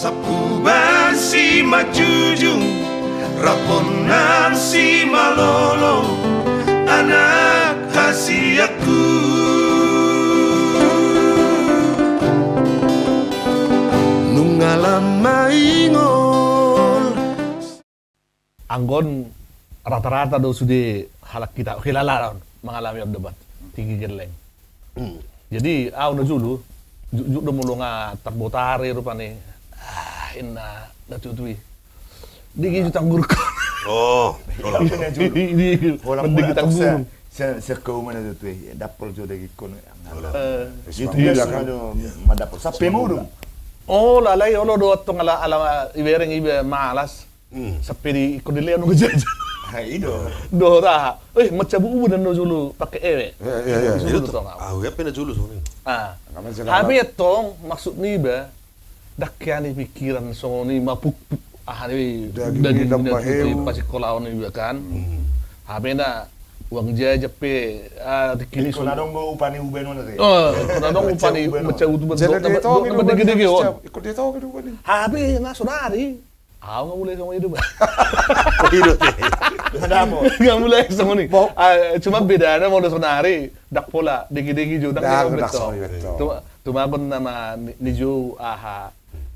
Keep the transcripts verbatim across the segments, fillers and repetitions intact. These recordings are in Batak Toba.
Sapuban simanjujung, raponan simalolo, anak hasianku. Nunga lam maingol. Anggo on rata-rata do sude halak hita, hilala on, mangalami on do, Bat. Tingki gelleng. Hmm. Jadi, au na jolo, jukjuk do molo nga tarbotari rupani. Ah, inna na tutu i. Digi ju tangguruk. Oh, holan. Digi ju. Holan, mending tangguruk. Sian, sian kauman na tutu i, dapol jo daging kon. Holan. Eh. Itu dia kan. Mandapol. Sampe modom. Oh, lalai olo do tong ala, ala ibereng iba malas. Hmm. Sampe di, ingkon dilehon nunga jaja. Ha, i do. Dohot aha. Eh, mansai bubu dan do jolo pake ewe. Iya, iya, iya. Jolo do tong au. Au, iya pe na jolo songon i. Ah. Hape tong, maksud niba, ndang hea ni pikiran songon i, mapukpuk aha ni daging, daging na tutu i, pasikkolahon iba kan. Hmm. Hape na uang jaja pe, ah, tingki ni. Ingkon adong do upa ni uba on ate. Oh, ingkon adong upa ni uba on. Mansai uba on. Jadi na dege-dege on. Ingkon dietong do upa ni. Hape na sonari. Au nga mulai songon i do, Bat. Kok i do te? Nga mulai songon i. Ah, cuma bedana molo sonari, ndang pola dege-dege jo, ndang songon i betul. Cuma, cuma anggo nama ni, ni jo aha.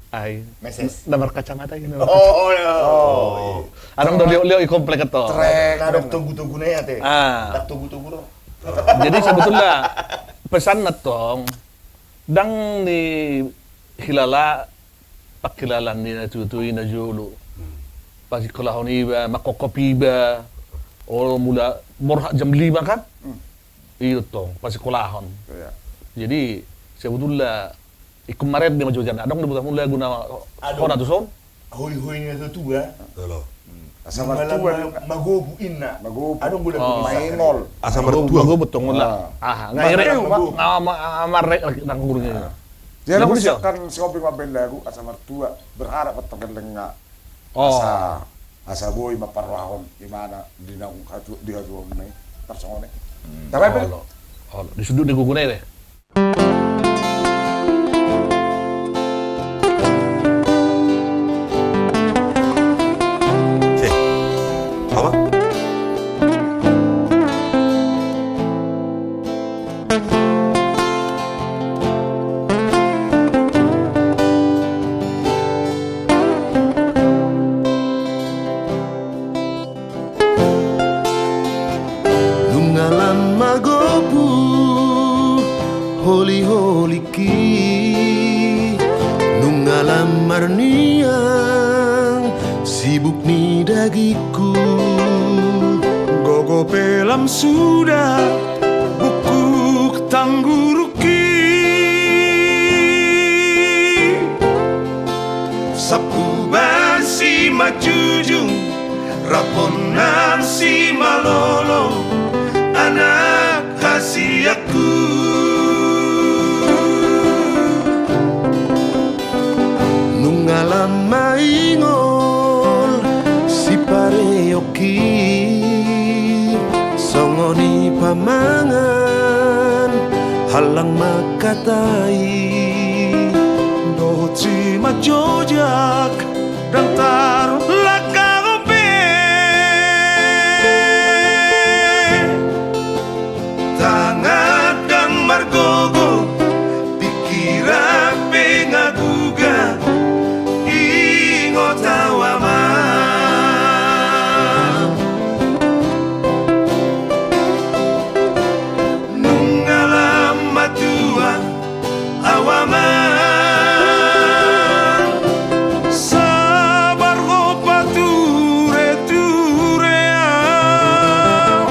Ai. Meses. Na markacamata i. Oh, oh, iya. Oh, iya. Adong do liok-liok i komplek to. Trek. Na adong togu-togu na i ate. Ah. Ndang togu-togu do. Jadi sebetulnya pesan na tong, ndang ni hilala pangkilalaan ni na tutu i na jolo. Hmm. Pasikkolahon iba, mangkophop iba. Olo mula borhat jam lima kan? Hmm. I do tong, pasikkolahon. Iya. Jadi, sebetulnya, ingkon marende ma jo jana. Adong do botohon mula guna hona tu son. Holi-holi ni na tua-tua. Olo. Hmm. Asa martua ma-, magobu inna. Magobu. Adong mula guna maingol. Asa martua. Magobu tong mula. Ah. Aha, nga ire, nga ma-, nga marrek lagi nang guru ni. Ah. Jadi, na, aku siapkan si Opi ma benda aku, asa martua, berharap atau kelenga. Oh. Asa, asa boi ma parrohahon imana di naung hatu-, di hatuaon na i, tarsongon i. Hmm. Tabaen pe. Olo. Olo. Di sundut ni gogona i be. Nunga lam magobu holi-holingki, nunga lam marniang sibuk ni dagingku. Gogo pe lam suda bukuk tanggurungki. Sapuban simanjujung, raponan simalolo, anak hasianku. Nunga lam maingol sipareongki, songon i pamangan hallang mangkatai. Dohot simanjojak ndang tarlangkahon be. Tangan ndang margogo, pikiran pe nga buga, ingot au amang. Nunga lam matua au amang. Sabar ho pature-ture au,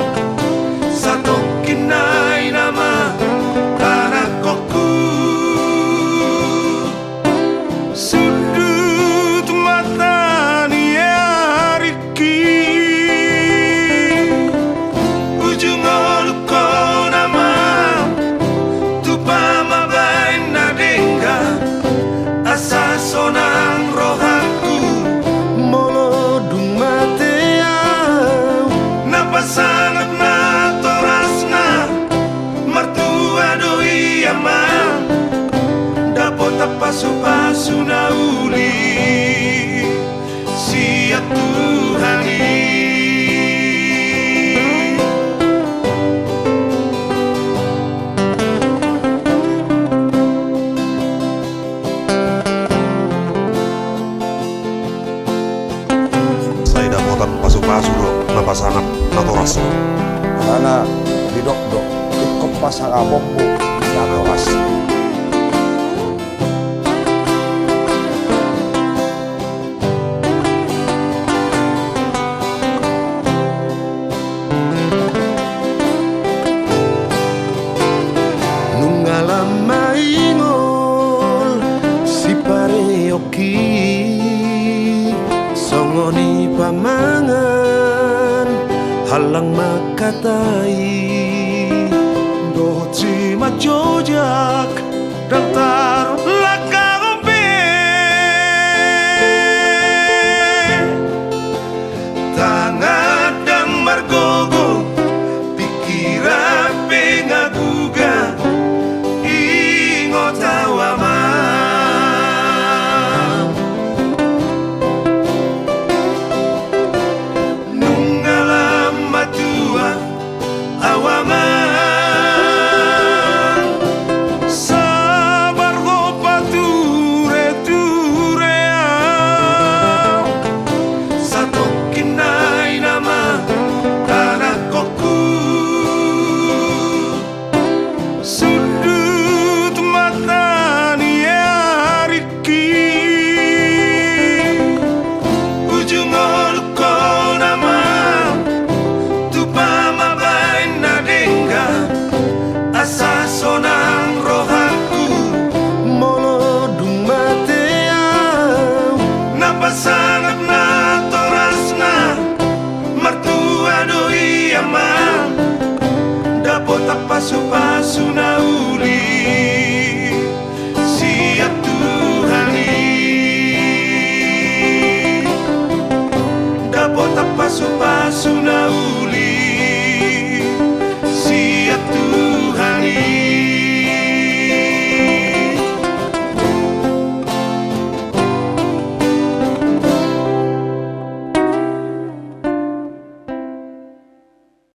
satongkin nai nama tanakhonku. Sundut mata ni ari ki, ujung ngolungkon amang, tupa ma baen na denggan, asa sonang rohangku. Molo dung mate au, na pasangap natorasna, martua do i amang, dapotan pasu-pasu na uli. Alana didok do, ingkon pasangaponmu na tangkas. Nunga lam maingol sipareonki, songon i pamangan hallang mangkatai, dohot simanjojak ndang tarlangkahon be. Tangan ndang margogo, pingkiran pe nga buga, ingot au amang. Nunga lam matua au amang, sabar do patureture au, satongkin nai nama anakhonhu. Sundut mata ni ari ki, ujung ngolungkon amang, tupa ma baen na denggan, asa sonang rohangku. Molo dung mate au, na pasangap natorasna, martua do i amang, dapotan pasupasu na uli sian Tuhan i. Dapotan pasupasu na